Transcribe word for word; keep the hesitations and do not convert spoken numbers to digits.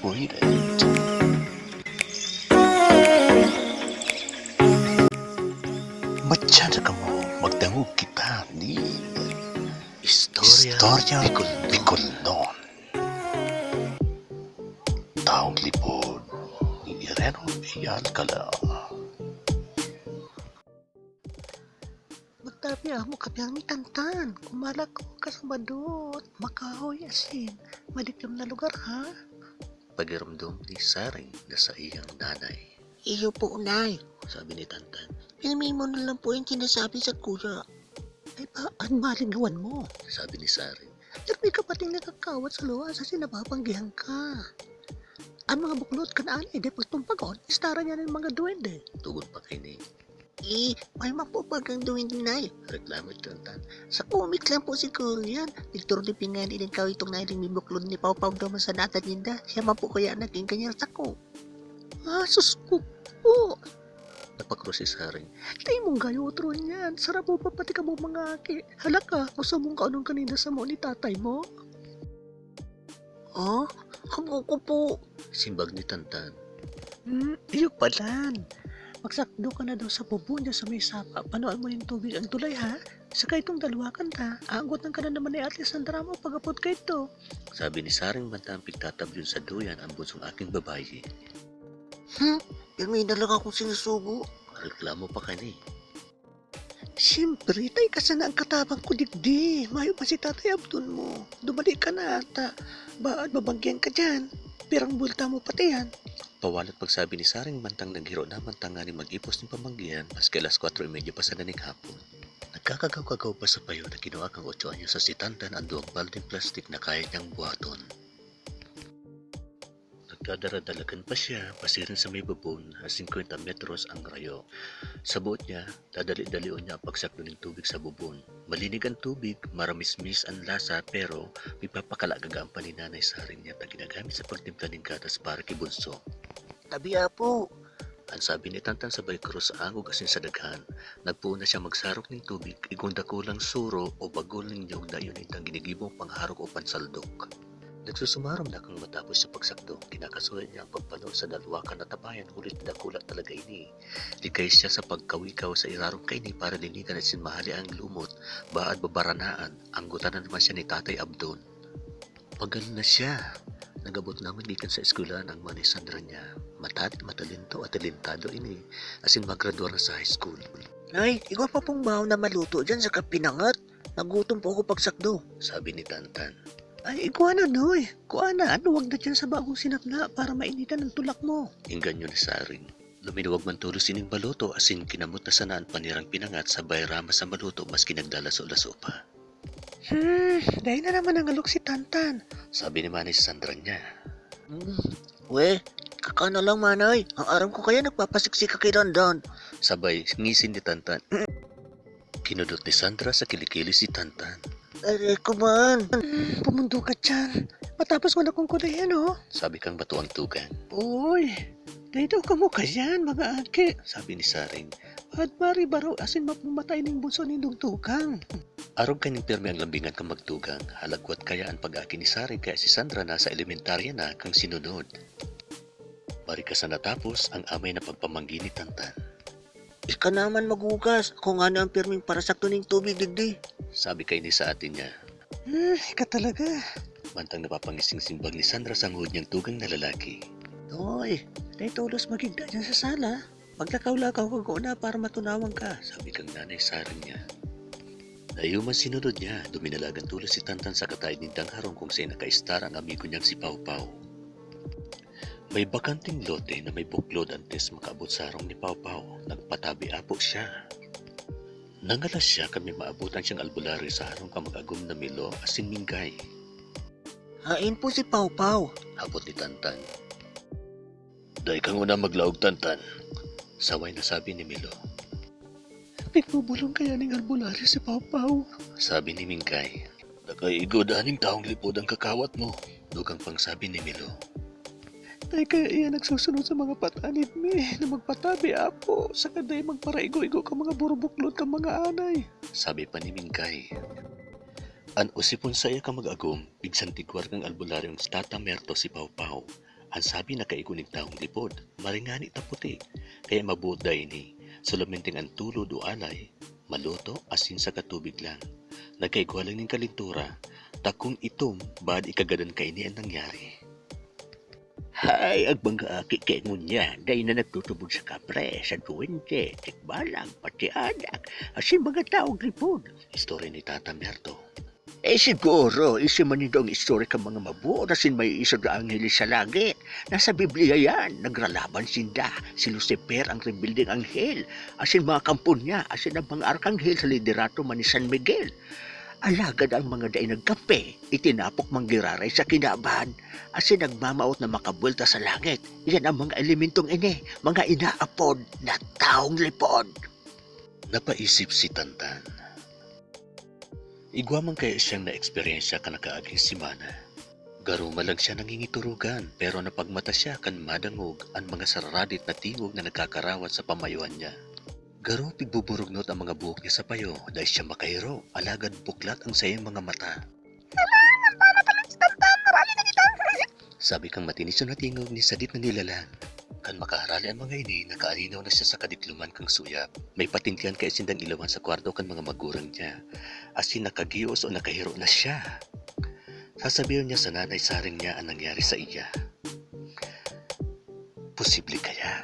Incorporated. Matyan na kamo, magdangog kita ni Istorya Istorya Bicolnon. Bicolnon. Taong Lipod ni Ireno A. Alcala. Magtabi amo ka pirmi, Tantan. Kumalako ka sa badot, makahoy, asin madiklom na lugar, ha? Pagiromdom ni Saring na saiyang nanay. "Iyo po, Nay," sabi ni Tantan. "Pirmi mo na lang po yung sinasabi sa kuya." "Ay ba, an malingawan mo," sabi ni Saring. "Pirmi ka pating nakakawat sa luwas asin nababanggihan ka. An mga buklod kan anay, di pagtumpagon, istara niya nin mga duwende." Tugon pa kaini. "Eh, may man po bagang duwende, Nay," reklamo ni Tantan. "Sa comic lang po siguro yan. Picture ni Pingani ng kawitong na iling may buklod ni Pawpaw daw man sa nata ninda. Siya man po kaya naging ganyan sa ko." "Ah, sus ko po!" Napakros si Saring. "Dai mong gayotron yan. Sarabo pa pati kamo mga aki. Hala ka, gusto mong kaonon kanina samo ni tatay mo?" "Ah, habo ko po," simbag ni Tantan. "Hmm, iyo palan. Magsakdo ka na daw sa bubon diyan sa may sapa. Panuan mo nin tubig ang tulay, ha? Saka itong dalwakan ta. Aanggotan ka na naman ni Ate Sandra mo pag-apod kaidto," sabi ni Saring mantang pigtatabyon sa duyan ang bunsong aking babayi. "Hmm, pirmi na lang akong sinusugo," reklamo pa kani. "Siyempre, tay ka sana ang katabang ko digdi. Mayo pa si Tatay Abdon mo. Dumali ka na ata. Baad mabanggihan ka diyan. Pirang buwelta mo pati yan." Pawalat pagsabi ni Saring mantang naghiro na man tanganing mag-ipos nin pamanggihan, maski alas kwatro y medya pa sana nin hapon. Nagkakagaw-kagaw pa sa payo na kinua kan otso anyos na si Tantan an duwang baldeng plastik na kaya niyang buhaton. Nagdadaradalagan pa siya pasiring sa may bubon, na singkwenta metros ang rayo. Sa boot niya, dadali-dalion niya ang pagsakdo nin tubig sa bubon. Malinig an tubig, maramismis an lasa, pero pigpapakalagagaan pa ni Nanay Saring niya ta ginagamit sa pagtimpla nin gatas para ki Bunso. "Tabi, Apo," an sabi ni Tantan sabay krus sa angog asin sa daghan. Nagpoon na siya magsarok nin tubig, igong dakulang suro o bagol nin nyog na iyo nindang ginigibong pangharok o pansaldok. Nagsusumarom na kang matapos sa pagsakdo, kinakasuya niya ang pagpano sa dalwakan na tabayan, huli ta dakula talaga ini. Likay siya sa pagkawikaw sa irarom kaini para linigan asin mahali ang lumot, baad babaranaan, anggotan na naman siya ni Tatay Abdon. Pagal na siya. Nag-abot na man gikan sa eskwelahan ang manay Sandra niya. Matarit, matalento at talentado ini, asin magradwar na sa high school. "Nay, igwa pa pong bahaw na maluto diyan sa kapinangat. Nagutom po ako pagsakdo," sabi ni Tantan. "Ay, igwa na, Noy. Kuha na, ano, wag na diyan sa bagong sinapna para mainitan ang tulak mo." Engganyo ni Saring. Luminuwag man tolos ining baluto asin kinamot na sana an panirang pinangat sabay ramas sa baluto maski naglalaso-laso pa. "Hmm, dai na naman nangalok si Tantan," sabi ni Manay Sandra niya. "Hmm, we, kaka na lang, Manay. Ang aram ko kaya nagpapasiksik ka kay Dandan." Sabay ngisi ni Tantan. Kinudot ni Sandra sa kilikili si Tantan. "Aray ko man!" "Hmm, pumundo ka diyan. Matapos mo na kong kulihin, oh," sabi kang batuang tugang. "Uy, dai daw kamo kayan, mga aki," sabi ni Saring. "Admari baro asin mapamatay ning bunso nindong tugang." Arog kaning pirmi ang lambingan kan magtugang, halagwat kaya an pag-aki ni Saring kaya si Sandra nasa elementarya na kan sinunod. Marikas na natapos ang amay na pagpamanggi ni Tantan. "Ika naman maghugas, ako ngani ang pirming parasakto ning tubig digdi," sabi kaini sa ate niya. "Hmm, ika talaga," mantang napapangising simbag ni Sandra sa nguhod niyang tugang na lalaki. "Noy, dai tolos magigda diyan sa sala. Maglakaw-lakaw ka kaguna para matunawan ka," sabi kang Nanay Saring niya. Naiyo man sinunod niya, duminalagan tolos si Tantan sa kataid nindang harong kung saen nakaestar ang amigo niyang si Pawpaw. May bakanteng lote na may buklod antes makaabot sa harong ni Pawpaw. Nagpatabi-apo siya. Nangalas siya kan may maabotan siyang albularyo sa harong kan mag-agom na Milo asin Minggay. "Haen po si Pawpaw?" hapot ni Tantan. "Dai ka nguna maglaog, Tantan," saway na sabi ni Milo. "Pigbubolong kaya ning albularyo si Pawpaw?" sabi ni Minggay. "Nakaigo daning taong lipod ang kakawat mo," dugang pang sabi ni Milo. "Dai kaya iyan nagsusunod sa mga patanid mi na magpatabi-apo saka dai magparaigo-igo kan mga burubuklod kan mga anay?" sabi pa ni Minggay. An usipon saiya kan mag-agom, pigsantigwar kan albularyong si Tata Merto si Pawpaw. An sabi na kaigo nin tawong lipod, maringani ta puti, kaya maboot daa ini, solamente an tulod o alay, maluto, asin saka tubig lang. Nagkaigwa lang nin kalintura, takong itom, bad ikagadan kaini an nangyari. Hay, ang mga aki kay ngunyan, dai na nagtutubod sa kapre, sa duwende, tikbalang, pati anak, asin mga tawong lipod. Istorya ni Tata Merto. Eh, siguro, isi man nindo ang istorya kan mga mabuot asin may isog na anghel sa langit. Nasa Biblia yan. Nagralaban sinda. Si Lucifer ang rebildeng anghel, asin mga kampo niya, asin ang mga arkanghel sa liderato man ni San Miguel. Alagad ang mga dai nagkampi, itinapok manggiraray sa kinaban, asin nagmamawot na makabuelta sa langit. Yan ang mga elementong ini, mga inaapod na tawong lipod. Napaisip si Tantan. Igwa man kaya siyang naeksperyensya kan nakaaging semana. Garo man lang siya nangingiturugan, pero napagmata siya kan madangog an mga sararadit na tingog na nagkakarawat sa pamayohan niya. Garo pigbuburugnot ang mga buhok niya sa payo dahil siya makahiro, alagad buklat ang saiyang mga mata. Sabi kang matinis na tingog ni sadit na nilalang. Kan makaharali ang mga ini, nakaalinaw na siya sa kadikloman kang suyap. May patintian kaya sindang ilawan sa kwarto kan mga magurang niya. Asin nakagios o nakahiro na siya. Sasabihon niya sa nanay saring niya an nangyari sa iya. Posible kaya?